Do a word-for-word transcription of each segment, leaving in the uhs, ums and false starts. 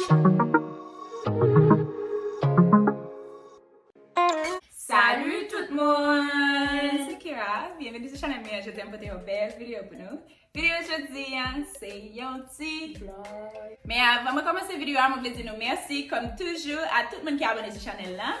Salut tout moun! Se Kira. Byenveni sou chanèl mwen an. Jodi a m pote yon bèl videyo pou nou. Videyo jodi a, se yon ti vlog. Men avan mwen kòmanse videyo a, mwen vle di nou mèsi, kòm toujou, a tout moun ki abòne sou chanèl la.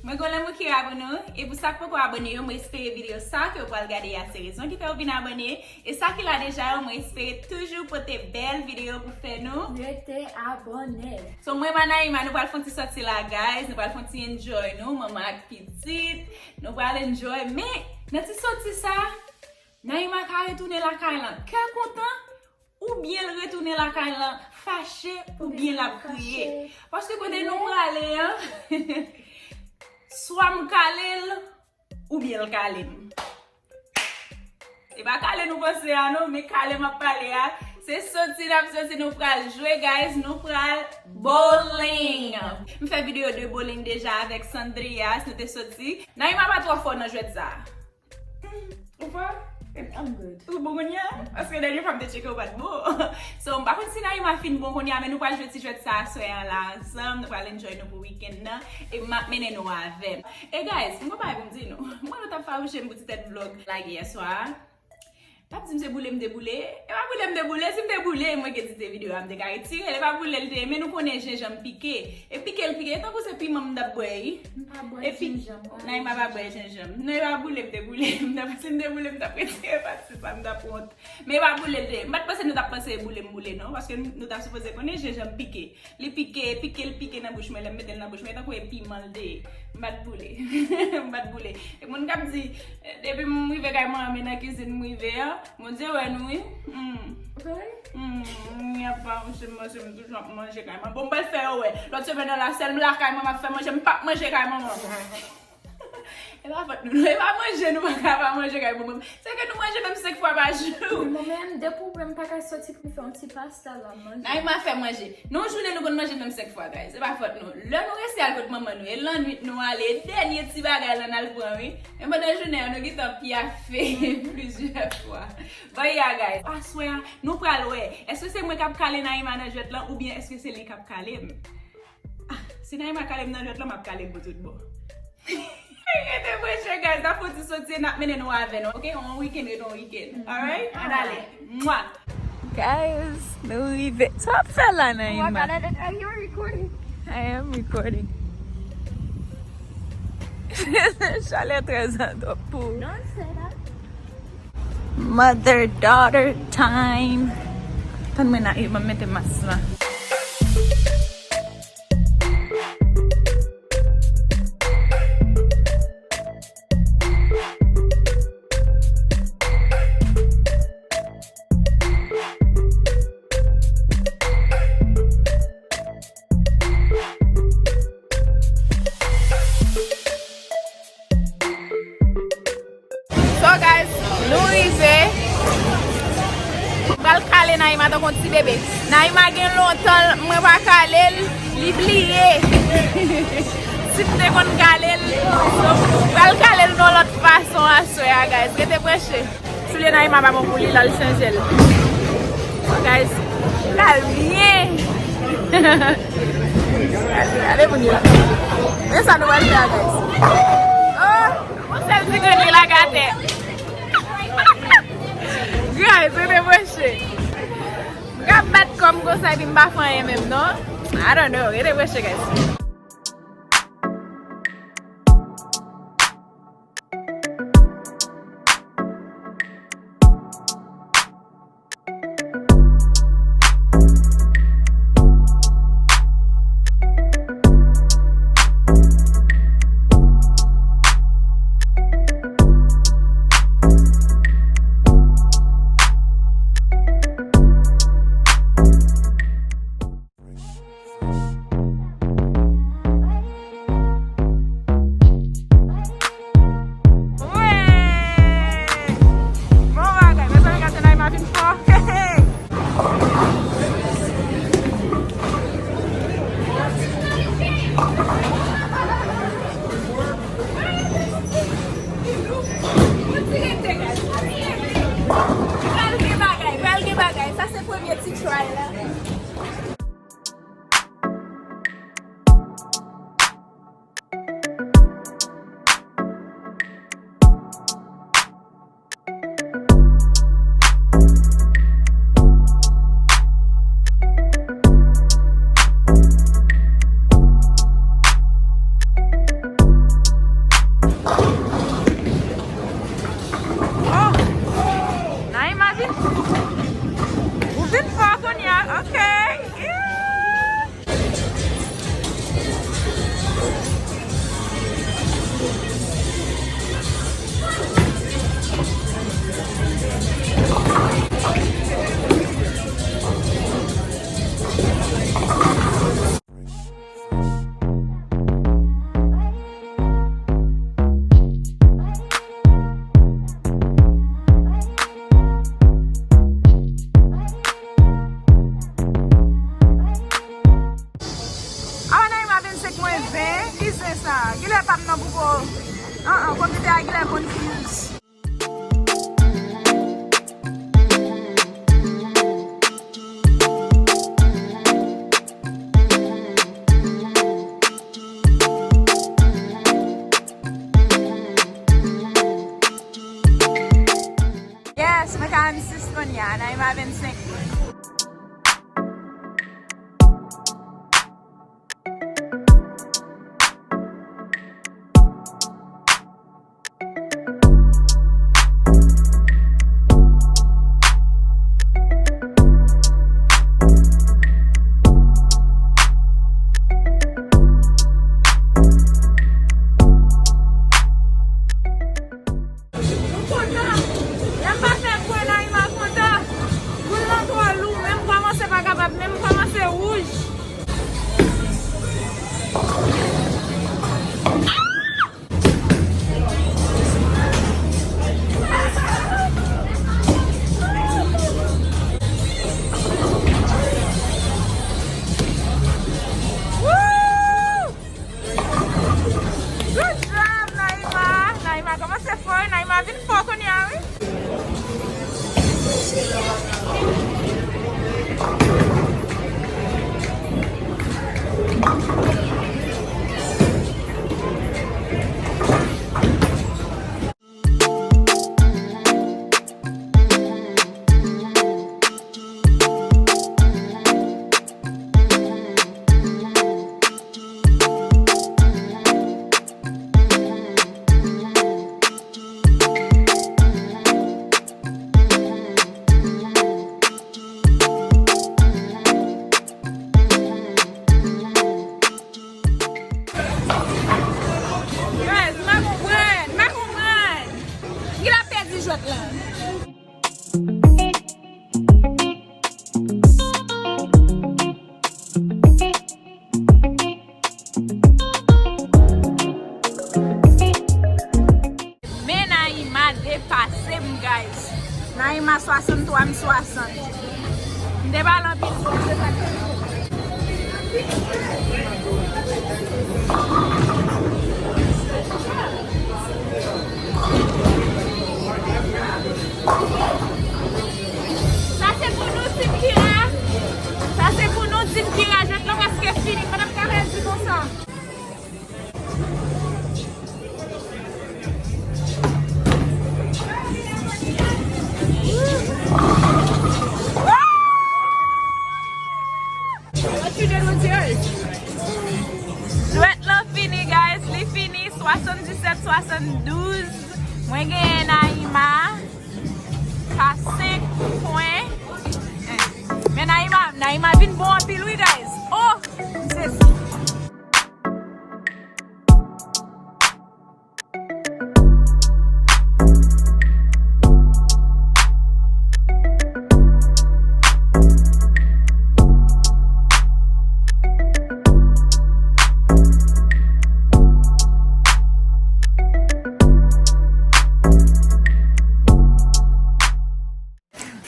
Mwen gen lanmou Kira pou nou. E pou sa k poko abòne yo, mwen espere videyo sa ke w pral gade a se rezon ki fè w vin abòne. E sa ki la deja yo, mwen espere toujou pote bèl videyo pou fè nou. Rete abòne. So, mwen, Naima, nou pral fè yon ti sòti la, guys. Nou pral fè yon ti enjoy nou, manman ak pitit. Nou pral enjoy. Men, nan ti sòti sa, Naima ka retounen lakay lan kè kontan, oubyen l retounen lakay lan fache, oubyen l ap kriye. Paske kote nou prale an, swa m kale l, oubyen l kale m. E pa kale nou panse a non, men kale m ap pale a. Se soti n ap soti, nou pral jwe, guys, nou pral bowling. M fè videyo de bowling deja avèk Sandrias, nou te soti. Naima pa twò fò nan jwèt sa. Ou fò? I'm good. Ou bon kounye a? Paske dènye fwa m te tcheke ou pa t bon. So, m pa konn si Naima fin bon kounye a, men nou pral jwe ti jwèt sa aswè a la ansanm. Nou pral enjoy nou pou weekend nan. E m ap mennen nou avè m. E guys, m gon bagay pou m di nou. Mwen nou t ap fawouche m pou ti tèt vlog lage yè swa a. T ap di m se boule m te boule. E pa boule m te boule, si m te boule, mwen gen ti te videyo a m te ka retire l. E pa boule l te ye, men nou konnen jenjanm pike. E pike l pike, e tankou se piman m t ap bwè, wi. M pa bwè jenjanm. Naima pa bwè jenjanm. Non, e pa boule m te boule. M t ap, si m te boule, m t ap retire pati sa, m t ap wont. Men e pa boule l te ye. M pa t panse nou t ap panse e boule m boule, non, paske nou t ap sipoze konnen jenjanm pike. Li pike, pike, l pike nan bouch mwen, lè m mete l nan bouch mwen, e tankou e piman l te ye. M pa t boule. M pa t boule. E moun k ap di, eh, depi m rive kay manman m nan kizin m rive an, Bondye wè nou, wi. Hmm. Hmm, y ap pa manje, manje, m toujou ap manje kay manman. Bon, m pral fè yo wè. Lòt semèn nan la, sèl m lakay manman ap fè manje, m p ap manje kay manman. E pa fòt nou, non. E pa manje nou pa ka pa manje kay manman. Se ke nou manje menm senk fwa pa jou. Mwen menm, depi w wè m pa ka soti pou m fè yon ti pasta la, m manje. Naima fè manje. Nou jounen nou konn manje menm senk fwa, guys. Se pa fòt nou. Lè nou resi al kot manman nou, e lannwit nou ale, e dènye ti bagay la n al pran, wi. Men pandan jounen an, nou gentan pyafe plizyè fwa. But yeah, guys. Aswè a, nou pral wè. Èske se mwen k ap kale Naima nan jwèt lan, oubyen èske se li k ap kale m? Ah, si Naima kale m nan jwèt lan, m ap kale l pou tout bon. Rete branche, guys, n ap fè yon ti soti, n ap mennen nou avè nou, ok? On weekend, rete on weekend. Alright? N ale. Mwa! Guys, nou rive. Sa w ap fè la, Naima? Oh my God, are you recording? I am recording. Chalè trè zan twòp pou ou. Don't say that. Mother daughter time. Tann mwen nan, e, mwen mete mas la. So guys, nou rive. Pral kale Naima tankou yon ti bebe. Naima gen lontan mwen pa kale l, li bliye. Si m te konn kale l, so, pral kale l yon lòt fason aswè a, guys. Rete branche. Soulye Naima pa bon pou li, l al chanje l. Guys, l al byen. Gade moun yo. Men sa nou pral fè a, guys. Oh, yon sèl ti grenn li lage atè. Guys, rete branche. M ka bat kò m konsa epi m pa fè anyen menm, non? I don't know. Rete branche, guys. Sa, genlè pa m nan pou ko. An, an, konpitè a genlè confuse. Yes, mwen ka M six kounye a, Naima vennsenk. M kontan. Lè m pa fè pwen Naima kontan. Boul lan twò lou, men m kòmanse pa kapab, men m kòmanse wouj. Good job, Naima! Naima kòmanse fò, Naima vin fò kounye a, wi. Guys, m pa konprann, m pa konprann. Ki l ap pèdi jwèt la? Men Naima depase m, guys. Naima swasanntwa, m swasant. M te pale anpil twòp, se sa k fè. Sa se pou nou, Team Kira. Sa se pou nou, Team Kira. Jwèt lan prèske fini. Mwen ap ka pèdi konsa. What you did was yours. Jwèt lan fini, guys. Li fini, swasanndisèt swasanndouz. Mwen genyen Naima pa senk pwen. Men Naima, Naima vin bon anpil, wi, guys. Oh, m sezi.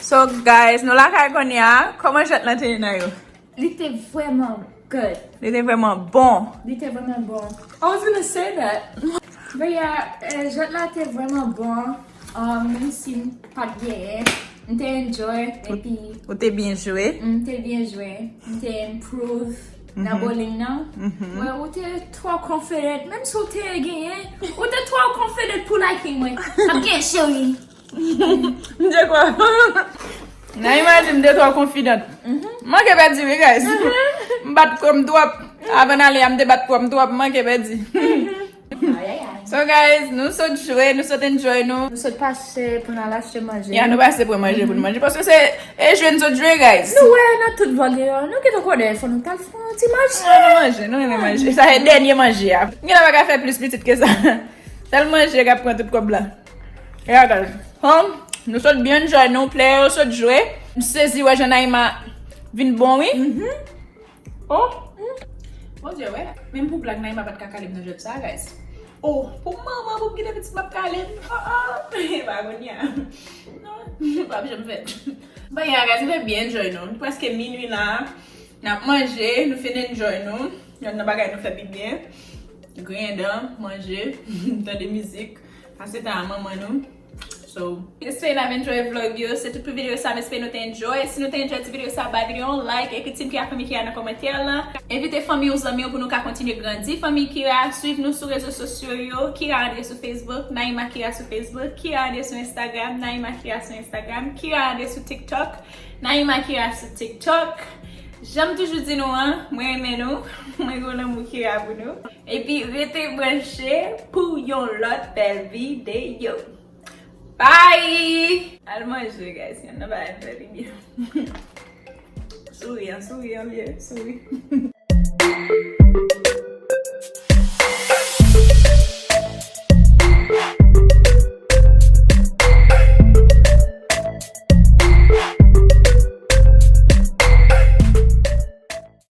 So, guys, nou lakay kounye a. Kòman jwèt lan te ye, Nayou? Li te vrèman good. Li te vrèman bon. Li te vrèman bon. I was gonna say that. But yeah, eh, jwèt la te vrèman bon. Um, menm si m pa t genyen, m te enjoy, epi ou te byen jwe. M te byen jwe. M te improve nan bowling nan. Well, ou te twò confident. Menm si ou te genyen, ou te twò confident pou liking mwen. Ap gen cheri. M te kwè. Nan imajin m te twò konfidan. M manke pèdi, wi, guys. M bat kò m twòp. Avan n ale a, m te bat kò m twòp. M manke pèdi. So, guys, nou sot jwe, nou sot enjoy nou. Nou sot pase pou n al achte manje. Ya, nou pase pran manje pou nou manje. Paske se e jwe n sot jwe, guys. Nou wè nan tout vlog yo, nou gentan konnen fò nou t al fè yon ti manje. Ah, nou manje, nou renmen manje. Sa se dènye manje a. Gen la pa ka fè plis pitit ke sa. Sèl manje k ap pran tout kòb la. Regarde. Hum, nou sot byen enjoy nou, player yo sot jwe. M sezi wè jan Naima vin bon, wi. Oh. Bondye wè. Menm pou blag, Naima pa t ka kale m nan jwèt sa, guys. Oh, pou manman, pou m kite pitit m ap kale m. Oh, oh. E pa kounye a. Non, pa p janm fèt. But yeah, guys, nou te byen enjoy nou. Prèske minui la. N ap manje, nou fin enjoy nou. Yonn nan bagay nou fè pi byen. griyen dan, manje, tande mizik, pase tan ak manman nou. So, espere n ap enjoy vlog yo. Se tout pou videyo sa, m espere nou te enjoy. Si nou te enjoy ti videyo sa, bay videyo yon like, ekri Team Kira, Fanmi Kira nan kòmantè la. Envite fanmi w, zanmi w pou nou ka kontinye grandi. Fanmi Kira, swiv nou sou rezo sosyo yo. Kira Andre sou Facebook, Naima Kira sou Facebook, Kira Andre sou Instagram, Naima Kira sou Instagram, Kira Andre sou TikTok, Naima Kira sou TikTok. Jan m toujou di nou an, mwen renmen nou, mwen gen lanmou Kira pou nou. Epi rete branche pou yon lòt bèl videyo. Bye! Al manje, guys. Yon nan bagay m fè pi byen. Souri an, souri an byen, souri.